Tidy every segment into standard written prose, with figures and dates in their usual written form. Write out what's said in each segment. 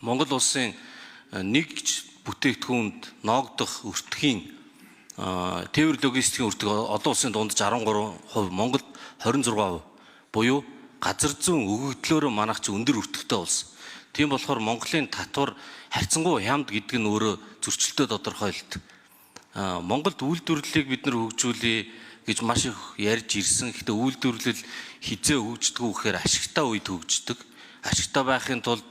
Монгол улсын нэг бүтээгдэхүүнд ноогдох өртгийн тээвэр логистикийн өртөг олон улсын дундаж 13%, Монголд 26% буюу газар зүүн өгөгдлөөрөө манайх чи өндөр өртөгтэй улс. Тийм болохоор Монголын татвар харьцангуй хямд гэдэг нь өөрөө зөрчилтэй тодорхойлолт. Монголд үйлдвэрлэлийг бид нар хөгжүүлье гэж маш их ярьж ирсэн. Гэхдээ үйлдвэрлэл хизээ хөгждөг үү гэхээр ашигтай үед хөгждөг. Ашигтай байхын тулд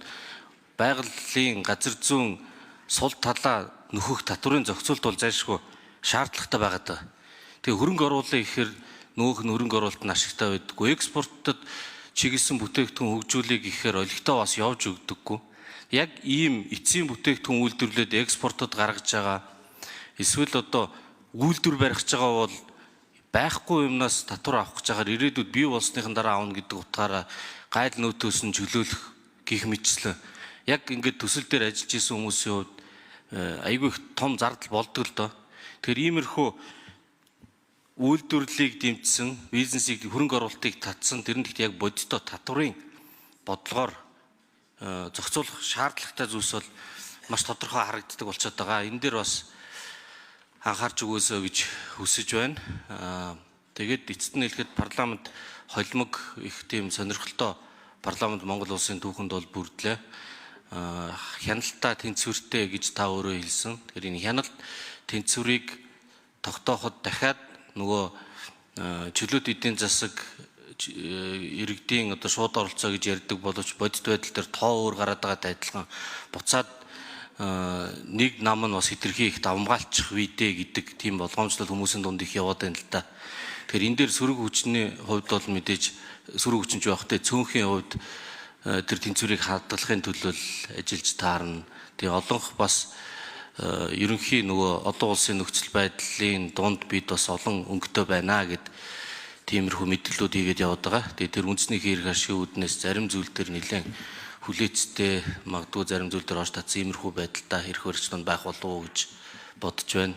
байгалийн газар зүүн сул талаа нөхөх татварын зохицуулт бол зайлшгүй шаардлагатай байгаад байгаа. Тэгээ хөрөнгө оруулалт гэхээр нөөх нь хөрөнгө оруулалт нь ашигтай байдаггүй. Экспортод чиглэсэн бүтээгдэхүүн хөгжүүлэх гэхээр олигтой бас явж өгдөггүй. Яг ийм эцсийн бүтээгдэхүүн үйлдвэрлээд экспортод гаргаж байгаа эсвэл одоо үйлдвэр барих гэж байгаа бол байхгүй юмнаас татвар авах гэж байгаар ирээдүйд бий болсныхан дараа авна гэдэг утгаараа гайл нөөтөөс нь чөлөөлөх гих мэтчлэн яг ингээд төсөл дээр ажиллаж исэн хүмүүсийн хувьд айгүй их том зардал болдог л доо. Тэгэхээр иймэрхүү үйлдвэрлэлийг дэмжсэн, бизнесийг хөрөнгө оруулалтыг татсан тэр нь гэхдээ яг бодиттой татварын бодлогоор зохицуулах шаардлагатай зүйлс бол маш тодорхой харагддаг болчиход байгаа. Энэ дээр бас анхаарч өгөөсэй гэж хүсэж байна. Тэгээд эцэст нь хэлэхэд парламент холимог их тийм сонирхолтой парламент Монгол улсын түүхэнд бол бүрдлээ. Хяналтаа тэнцвэртэй гэж та өөрөө хэлсэн. Тэгэхээр энэ хяналт тэнцвэрийг тогтооход дахиад нөгөө чөлөөт эдийн засаг иргэдийн одоо шууд оролцоо гэж ярьдаг боловч бодит байдал дээр тоо өөр гараад байгаатай адилхан буцаад нэг нам нь бас хэтэрхий их давамгайлчих вийдэ гэдэг тийм болгоомжлол хүмүүсийн дунд их яваад байна л да. Тэгэхээр энэ дээр сөрөг хүчний хувьд бол мэдээж сөрөг хүчинч байхтай цөөнхийн хувьд тэр тэнцвэрийг хадгалахын төлөө ажиллаж таарна. Тэгээ олонх бас ерөнхий нөгөө олон улсын нөхцөл байдлын дунд бид бас олон өнгөтэй байна гэд тиймэрхүү мэдээллүүд хийгээд яваад байгаа. Тэгээ тэр үндэсний хэрэг ашигын үүднээс зарим зүйл дээр нэлээд хүлээцтэй, магадгүй зарим зүйл дээр орж татсан иймэрхүү байдалтай хэрэг баригч дунд байх болов уу гэж бодож байна.